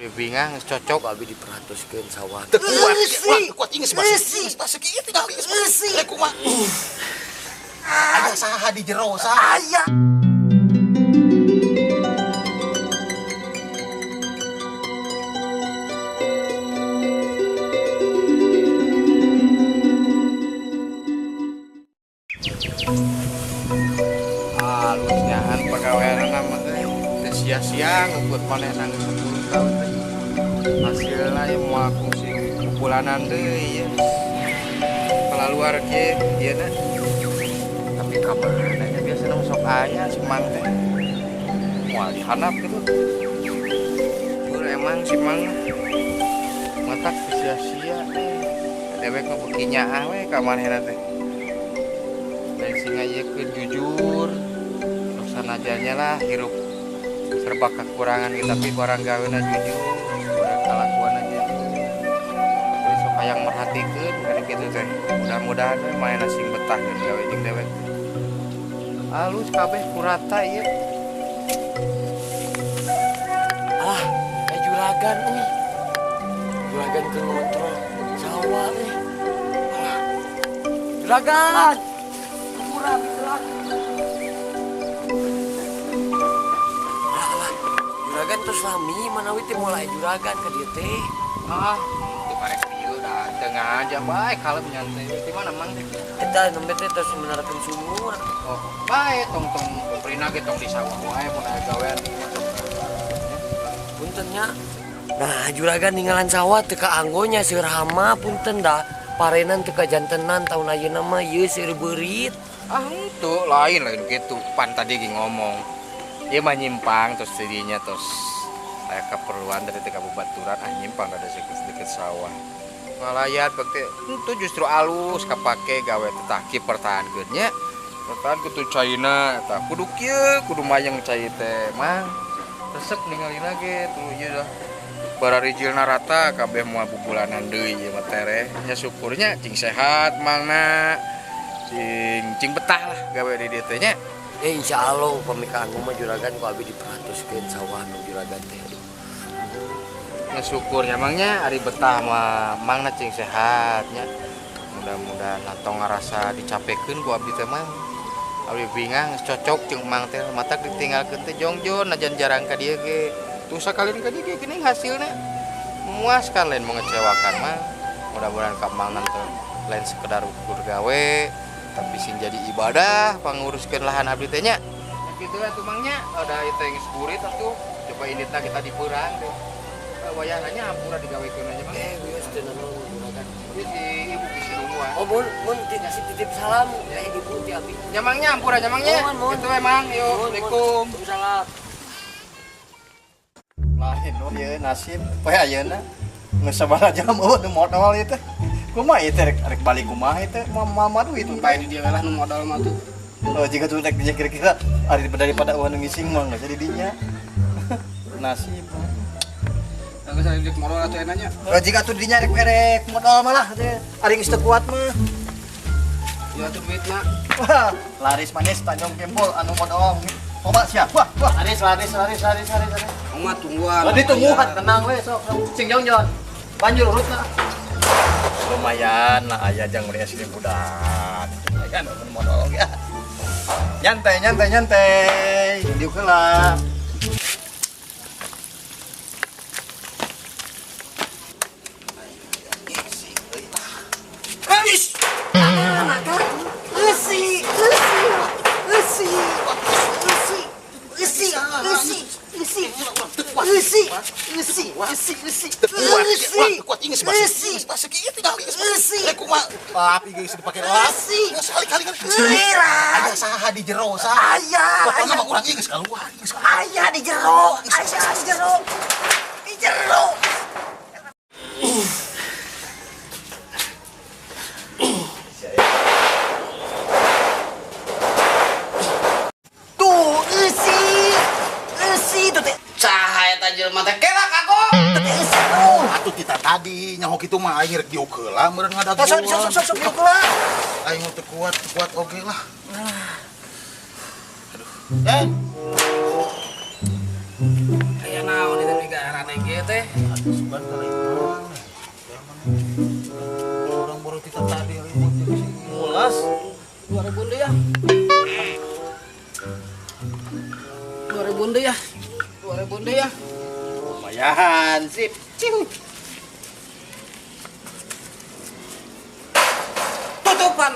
Bingah geus cocok Abi diperhatoskeun sawah. Teu kuat, teu kuat geus basi. Geus basi kieu tinggal geus. Rek kumaha? Aya saha di jero saha? Aya. Halus nyahan pagaweanna mah teh teu sia-sia ngukur manehna geus 10 tahun teh. Hasilna ieu moal kungsi bubulanan deui ieu. Kalaluar kieu ieu na. Tapi ka mana nya biasana mah sok aya si Mang teh. Moal dihandap kitu. Jujur emang si Mang mah. Matak teu sia-sia eh. Dewek mah beuki nyaah we ka manehna teh. Lain sing ngayekeun jujur. Sanajanya lah hirup serba kekurangan gitu, tapi barang gawena jujur, barang kalakuan aja. Jadi sok hayang merhatikeun kana kitu teh. Mudah-mudahan we manehna sing betah geun gawe jeung dewek. Halus kabeh kurata ieu. Ah, kayak juragan euy. Juragan keur ngontrol sawah euy. Alah. Juragan. Kurang gerak. Alah, juragan terus lami manawi teh mulai juragan ka dieu teh. Ah, teu karek dieu da teu aja bae kalem nyantai. Di mana Mang teh? Eta nembe teh terus menerapkan sumur. Oh, bae tong-tong kuprina ge tong di sawah wae mun aya gawean di imah sok. Punten nya. Nah, juragan ninggalan sawah teu kaanggo nya seueur hama punten da. Parenan teu kajantenan taun ayeuna mah ieu seueur beurit. Ah, henteu lain kitu. Pan tadi ge ngomong. Ieu mah nyimpang terus jadinya terus aya keperluan dari teh kababaturan ah nyimpang ada sedikit sawah. Ngalayan bekti henteu justru alus kapake gawe teh tah kieu pertahankeun nya. Pertahankeun tuh caina eta kudu kieu kudu mayeng cai teh Mang. Resep ningalina ge tuh ieu dah. Bararijilna rata kabeh moal bubulanan deui ieu mah tereh. Nya syukurnya cing sehat mangna. Cing betah lah gawe di dieu teh nya. Insya Allah upami kaanggo mah juragan ku abi diperhatoskeun sawah nu juragan teh. Aduh. Nya syukurnya mangnya ari betah mah mangna cing sehat nya. Mudah-mudahan tong ngarasa dicapekeun ku abdi teh Mang. Abdi bingah geus cocok jeung Mang teh matak ditinggalkeun teh jongjon najan jarang ka dieu ge. Tuh sakalian ka dieu ge geuning hasilna memuaskan lain mengecewakan mah. Mudah-mudahan ka Mang nanti lain sekedar ukur gawe tapi sing jadi ibadah panguruskeun lahan abdi teh nya. Nah, kitu atuh Mang nya, ada ieu teh geus burit atuh. Coba inditna kita dipurang teh. Wayahna nya hampura digawekeun aja Mang. Wios teu nanaon juragan. Ieu si ibu bisi nungguan. Oh, mun titip salam ka ibu ti abi. Nya Mang nya hampura nya Mang nya. Mohon, mohon. Kitu we Mang, yuk. Mohon, mohon. Assalamualaikum. Waalaikumsalam. Lain nu ieu nasib poe ayeuna. Geus sabaraha jam eueuh nu modal ieu teh. Kumaha ieu teh rek balik kumaha ieu teh mama duit tuh. Bae di dieu lah nu modal mah tuh. Oh, jika tuh rek kira-kira ari daripada eueuh nu ngising mah geus jadi dinya. Nasib. Geus ari rek modal atuh enanya. Oh, jika tuh dinya rek modal malah teh. Ari geus teu kuat mah. Ya atuh duitna. Wah, laris manis Tanjung Kempol anu modal. Coba siap. Wah, wah. Laris laris laris laris laris. Mah tungguan. Tadi tungguan tenang we sok. Sing jongjon. Banjur urutna. Lumayan lah aya jang beli es krim budak. Lumayan anu modal ya. Nyantai nyantai nyantai. Diuk heula. Eusi, eusi, eusi, eusi, eusi, eusi, eusi, eusi, eusi, eusi, eusi, Teu kuat, eusi, teu kuat geus basi. eusi, Geus basi kieu tinggal geus basi. eusi, Rek kumaha? Lap ieu geus dipake lap. Eusi. Geus sekali-kali kan. Lira. Aya saha di jero saha? Aya, Pokoknya aya. mah urang ieu geus kaluar, geus kaluar. Aya di jero, aya di jero, di jero. Tuh, eusi, eusi tuh teh. Saha eta jelema teh kelak aku. Tuh teh eusi tuh. Atuh tita tadi nyaho kitu mah aing rek diuk heula meureun ngadaguan. Sok sok sok sok diuk heula. Aing mah teu kuat, teu kuat oge lah. Aduh. Aya naon eta migarana ge teh? Atuh sugan ka lain mana. Urang baru kita tadi ribut di sini. Mulas. 2000 deui ya. 2000 deui ya. 2000 deui ya. Lumayan, sip. Ciu. Tutupan.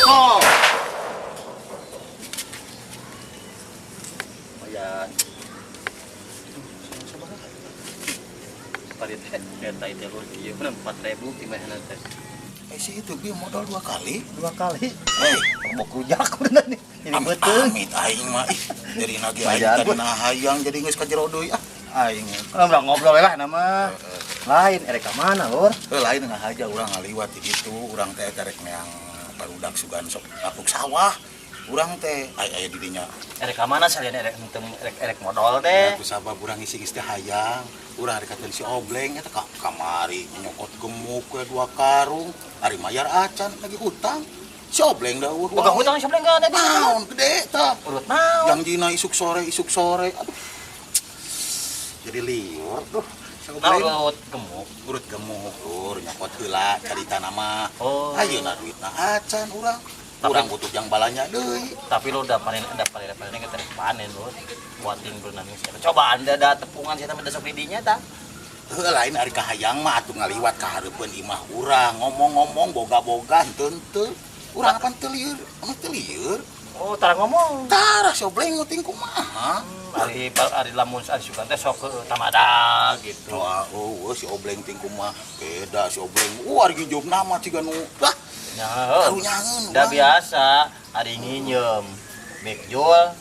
Oh. Lumayan. Tadi teh eta itu lur ieu mah 4000 di mana teh. Si itu bi modal 2 kali. 2 kali. Mau rujak udah nih. Ini beuteung. Amit aing mah ih. Jadi nage aing Bayar, tadi nah hayang jadi geus ka jero deui ah. Aing. Udah ngobrol lah nama. Lain erek ka mana lur? Lain ngahaja urang ngaliwat di ditu, urang teh rek neang barudak sugan sok ngapuk sawah. Urang teh aya di dinya. Erek ka mana salian erek henteu erek modal teh. Ku sabab urang ngisi geus teh hayang. Urang rek katel si Obleng eta ka kamari nyokot gemuk we 2 karung, ari mayar acan lagi hutang. Si Obleng da eueuh. Boga hutang si Obleng ka tadi. Naon gede tah. Urut naon? Yang jina isuk sore aduh. Jadi liur duh. Si Nah, Obleng. urut gemuk. Urut gemuk lur nyokot heula carita nama. Oh. Ayeuna duitna acan urang. Urang butuh yang balanya deui. Tapi lu udah panen, panen kita panen lu. Buatin berenang siapa. Coba anda ada tepungan siapa minta sok didinya tah. Heuh lain ari kahayang mah atuh ngaliwat ka hareupeun imah urang ngomong-ngomong boga-boga henteu henteu. Urang apan teu lieur, anu teu lieur. Oh, tara ngomong. Tara si Obleng nguting kumaha. Ari lamun ari sugan teh sok tamada gitu. Wah, oh, si Obleng ting kumaha. Beda si Obleng. Ari nginjeum nama ciga nu. Lah, Ya, karunyangeun. Udah biasa, ari nginjem. Bekjol,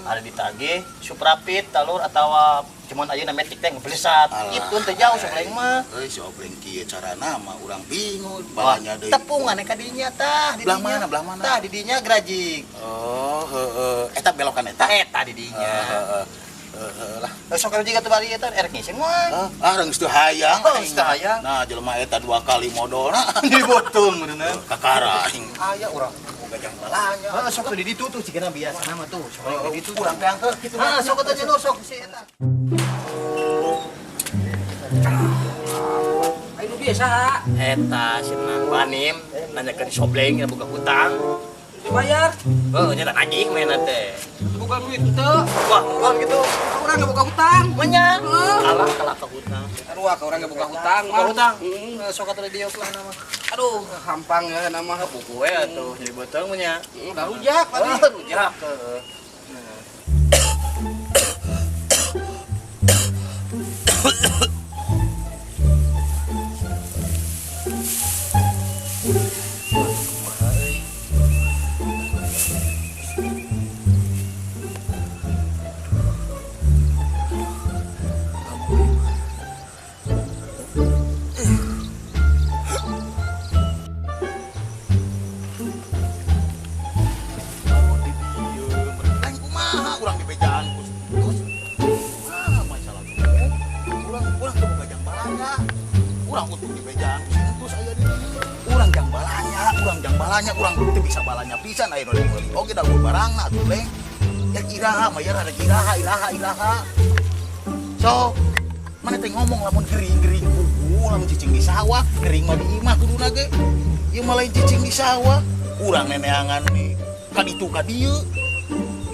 ari ditagih, suprapit, talur atawa cuman ayeuna metik teh ngeblesat. Itu teh jauh si Obleng mah. Euy, si Obleng kieu carana mah urang bingung balanya deui. Tepungan ka dinya tah, di Belah dinya. mana, belah mana? Tah di dinya grajik. Oh, heeh. Eta belokan eta? Eta di dinya. Heeh. Heeh lah. Sok juga tuh bari eta erek ngising mah. Ah, geus teu hayang. Oh, geus teu hayang. Nah, jelema eta 2 kali modalna. Dibotong beuneunan. Kakara aing aya urang boga jang balanya. Heeh, sok tuh di ditu tuh cigana biasa mah tuh. Sok di ditu urang teh angker kitu. Heeh, sok atuh cenah sok si eta. Ayo nu biasa ha. Eta si Nang Banim nanyakeun si Obleng buka hutang. Dibayar. Heuh, nya nagih mainna teh. Bukan duit teu. Wah, bukan gitu. Urang ge boga hutang. Menya. Heeh. Kalah kalah ke hutang. Aduh, ka urang ge boga hutang Boga mah. hutang. Heeh. Sok atuh di dieu lah nama. Aduh, hampang ya nama Buku we atuh jadi beuteung mah nya. Udah rujak tadi. Oh, rujak. Heeh. Lain kumaha urang di bejaan terus. Ah, masalah gemuk. Urang teu boga jang balanya. Urang utuh di bejaan terus aya di dieu. Urang jang balanya, urang teu bisa balanya pisan aya nu meuli. Oge da barangna atuh leng. Ya iraha mayar ada iraha iraha iraha. So, mana teh ngomong lamun gering-gering kuku lamun cicing di sawah, gering mah di imah kuduna ge. Ieu mah lain cicing di sawah. Urang neneangan nih ka ditu ka dieu.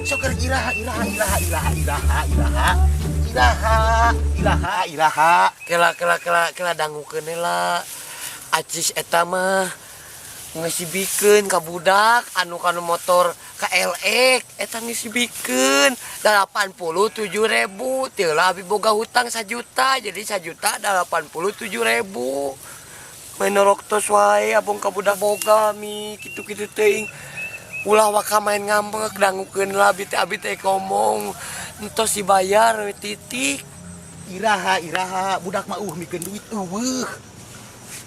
Sok keur iraha iraha iraha iraha iraha iraha iraha iraha iraha. Kela kela kela kela dangukeun heula. Acis eta mah ngesibikeun ka budak anu kanu motor KLX eta ngesibikeun 87.000 teu lah abi boga hutang 1 juta jadi 1.087.000 main noroktos wae abong ka budak boga mi kitu-kitu teuing ulah waka main ngambek dangukeun lah abi teh ngomong entos dibayar we titik. Iraha iraha budak mah mikeun duit eueuh.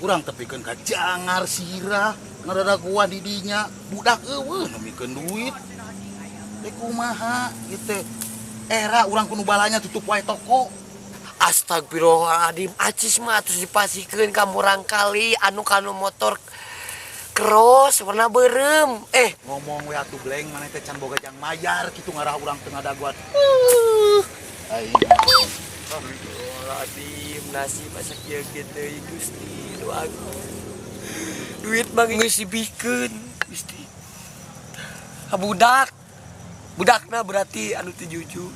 Urang tepikeun ka jangar sirah ngadadaguan di dinya budak eueuh nu mikeun duit. Teh kumaha ieu teh era urang kudu balanya tutup wae toko. Astagfirullahaladzim, acis mah atuh dipasikeun ka murang kali anu kanu motor cross warna beureum. Ngomong we atuh bleng maneh teh can boga jang mayar kitu ngarah urang teu ngadaguan. Aing. Astagfirullahaladzim, nasib asa kieu kieu deui, Gusti nu agung. Duit mah geus dibikeun, Gusti. Ha, budak. Budakna berarti anu teu jujur.